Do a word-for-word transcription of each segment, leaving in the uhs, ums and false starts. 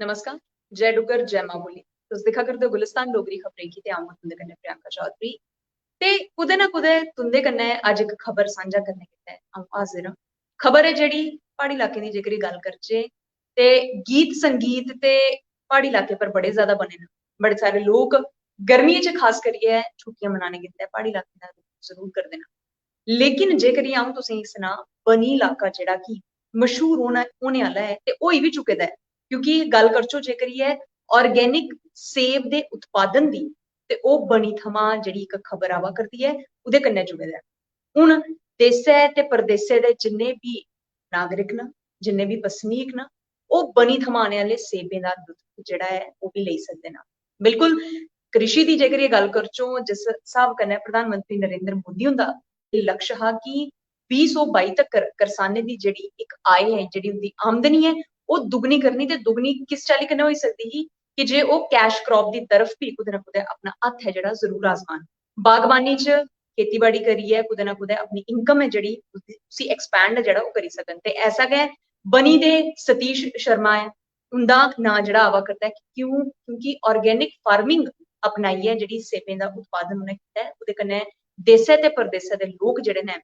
नमस्कार, जय डुग्गर, जय मां बोली। तुस दिक्खा करदे ओ गुलिस्तान डोगरी खबरें गी ते अ'ऊं तुं'दे कन्नै प्रियंका चौधरी। ते कुतै ना कुतै तुं'दे कन्नै अज्ज इक खबर सांझा करने गित्तै अ'ऊं हाजिर आं। खबर ऐ जेह्ड़ी प्हाड़ी इलाकें दी, जेकर एह् गल्ल करचै ते गीत संगीत ते प्हाड़ी इलाके पर बड़े ज्यादा बने न। बड़े सारे लोक गर्मियें च खास करियै छुट्टियां मनाने गित्तै प्हाड़ी इलाकें दा रुख जरूर करदे न। लेकिन जेकर एह् अ'ऊं तुसेंगी सनां, बनी इलाका जेह्ड़ा कि मशहूर होना, होने आह्ला ऐ ते होई बी चुके दा ऐ, क्योंकि गल्ल करचो जेकर एह् ऐ ऑर्गेनिक सेब दे उत्पादन दी, ते ओह् बनी थमां जेह्ड़ी इक खबर आवा करदी ऐ, ओह्दे कन्नै जुड़े दा ऐ। हून देसै ते परदेसै दे जिन्ने बी नागरिक न, जिन्ने बी बसनीक न, ओह् बनी थमां आने आह्ले सेबें दा लुत्फ जेह्ड़ा ऐ, ओह् बी लेई सकदे न। बिल्कुल, कृषि दी जेकर एह् गल्ल करचो, जिस स्हाब कन्नै प्रधानमंत्री नरेंद्र मोदी हुंदा एह् लक्ष्य हा कि बीह् सौ बाई तक्कर करसानें दी जेह्ड़ी इक आय ऐ, जेह्ड़ी उं'दी आमदनी ऐ, ओह् दुगनी करनी, ते दुगनी किस चाल्ली कन्नै होई सकदी ही कि जे ओह् कैश क्रॉप दी तरफ बी कुतै ना कुतै अपना हत्थ ऐ जेह्ड़ा जरूर आजमान। बागबानी च खेतीबाड़ी करियै कुतै ना कुतै अपनी इनकम ऐ जेह्ड़ी उसी, उसी एक्सपैंड ऐ जेह्ड़ा ओह् करी सकन। ते ऐसा गै बनी दे सतीश शर्मा ऐ, उं'दा नांऽ जेह्ड़ा आवा करदा ऐ। क्यों? क्योंकि ऑर्गेनिक फार्मिंग अपनाइयै जेह्ड़ी सेबें दा उत्पादन उ'नें कीता ऐ, ओह्दे कन्नै देसै ते परदेसै दे लोक जेह्ड़े न,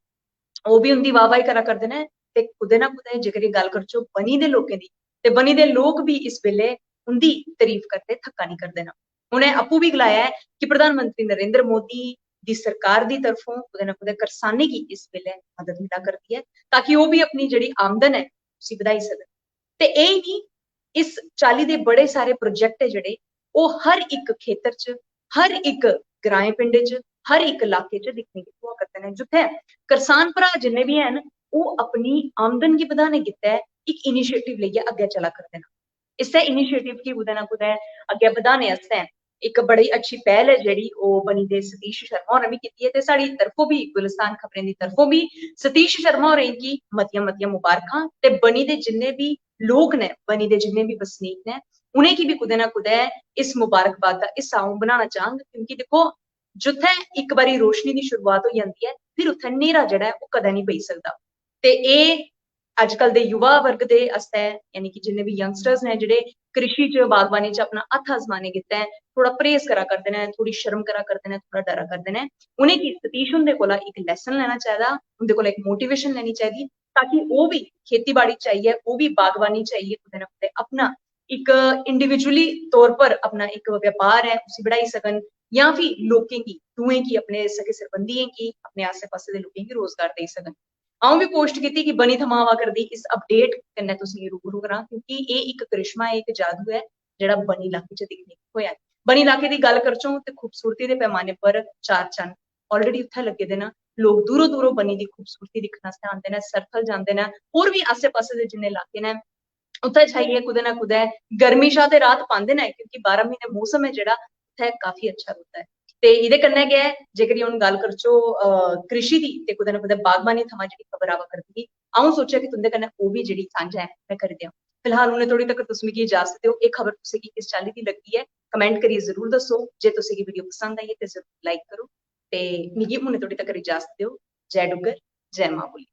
ओह् बी उं'दी वाहवाही करा करदे न। ते कुतै ना कुतै जेकर एह् गल्ल करचो बनी दे लोकें दी, ते बनी दे लोक बी इस बेल्लै उं'दी तारीफ करदे थक्का निं करदे न। उ'नें आपूं बी गलाया ऐ कि प्रधानमंत्री नरेंद्र मोदी दी सरकार दी तरफों कुतै ना कुतै करसानें गी इस बेल्लै मदद मिला करदी ऐ, ताकि ओह् बी अपनी जेह्ड़ी आमदन ऐ, उसी बधाई सकन। ते एह् ही निं, इस चाल्ली दे बड़े सारे प्रोजेक्ट ऐ जेह्ड़े, ओह् हर इक खेतर च, हर इक ग्राएं पिंडे च, हर इक इलाके च दिक्खने गी थ्होआ करदे न, जित्थै करसान भ्राऽ जिन्ने बी हैन, ओह् अपनी आमदन गी बधाने गित्तै इक इनिशिएटिव लेइयै अग्गें चला करदे न। इस्सै इनिशिएटिव गी कुतै ना कुतै अग्गें बधाने आस्तै इक बड़ी अच्छी पैह्ल ऐ जेह्ड़ी ओह् बनी दे सतीश शर्मा होरें बी कीती ऐ। ते साढ़ी तरफों बी, गुलिस्तान खबरें दी तरफों बी सतीश शर्मा होरें गी मतियां मतियां मुबारखां। ते बनी दे जिन्ने बी लोक न, बनी दे जिन्ने बी बसनीक न, उ'नेंगी बी कुतै ना कुतै इस मुबारकबाद दा हिस्सा अ'ऊं बनाना चाहंग, क्योंकि दिक्खो, जित्थै इक बारी रोशनी दी शुरुआत होई जंदी ऐ, फिर उत्थै न्हेरा जेह्ड़ा ऐ, ओह् कदें निं पेई सकदा। ते एह् अजकल दे युवा वर्ग दे आस्तै, यानी कि जिन्ने बी यंगस्टर्स न जेह्ड़े कृषि च, बागबानी च अपना हत्थ आजमाने गित्तै थोह्ड़ा परहेज करा करदे न, थोह्ड़ी शर्म करा करदे न, थोह्ड़ा डरा करदे न, उ'नेंगी सतीश हुंदे कोला इक लैसन लैना चाहिदा, उं'दे कोला इक मोटिवेशन लैनी चाहिदी, ताकि ओह् बी खेतीबाड़ी च आइयै, ओह् बी बागबानी च आइयै कुतै ना कुतै अपना इक इंडिविजुअली तौर पर अपना इक व्यापार ऐ, उसी बढ़ाई सकन, जां फ्ही लोकें गी, दूएं गी, अपने सगे सरबंधियें गी, अपने आस्सै पास्सै दे लोकें गी रोजगार देई सकन। अ'ऊं बी कोशट कीती कि बनी थमां आवा करदी इस अपडेट कन्नै तुसेंगी रूबरू करां, क्योंकि एह् इक करिश्मा ऐ, इक जादू ऐ, जेह्ड़ा बनी इलाके च दिक्खने गी थ्होएआ ऐ। बनी इलाके दी गल्ल करचों ते खूबसूरती दे पैमाने पर चार चन्न already उत्थै लग्गे दे न। लोक दूरों दूरों बनी दी खूबसूरती दिक्खने आस्तै आंदे न, सरथल जांदे न, होर बी आस्सै पास्सै दे जिन्ने इलाके न, उत्थै जाइयै कुतै ना कुतै गर्मी शा ते राहत पांदे न, क्योंकि बारां म्हीने मौसम ऐ जेह्ड़ा उत्थै काफी अच्छा रौंह्दा ऐ। ते एह्दे कन्नै गै जेकर हून गल्ल करचो, अ, कृषि दी, ते कुतै ना कुतै बागबानी थमां जेह्ड़ी खबर आवा करदी ही, अ'ऊं सोचेआ कि तुं'दे कन्नै ओह् बी जेह्ड़ी सांझा ऐ, में करी देआं। फिलहाल उन्ने तोड़ी तक तुस मिगी इजाजत देओ। एह् खबर तुसें गी किस चाल्ली दी लग्गी ऐ, कमेंट करियै जरूर दस्सो। जे तुसें गी वीडियो पसंद आई ऐ ते जरूर लाइक करो। ते मिगी उन्ने तोड़ी तक इजाजत देओ। जय डुग्गर, जय मां बोली।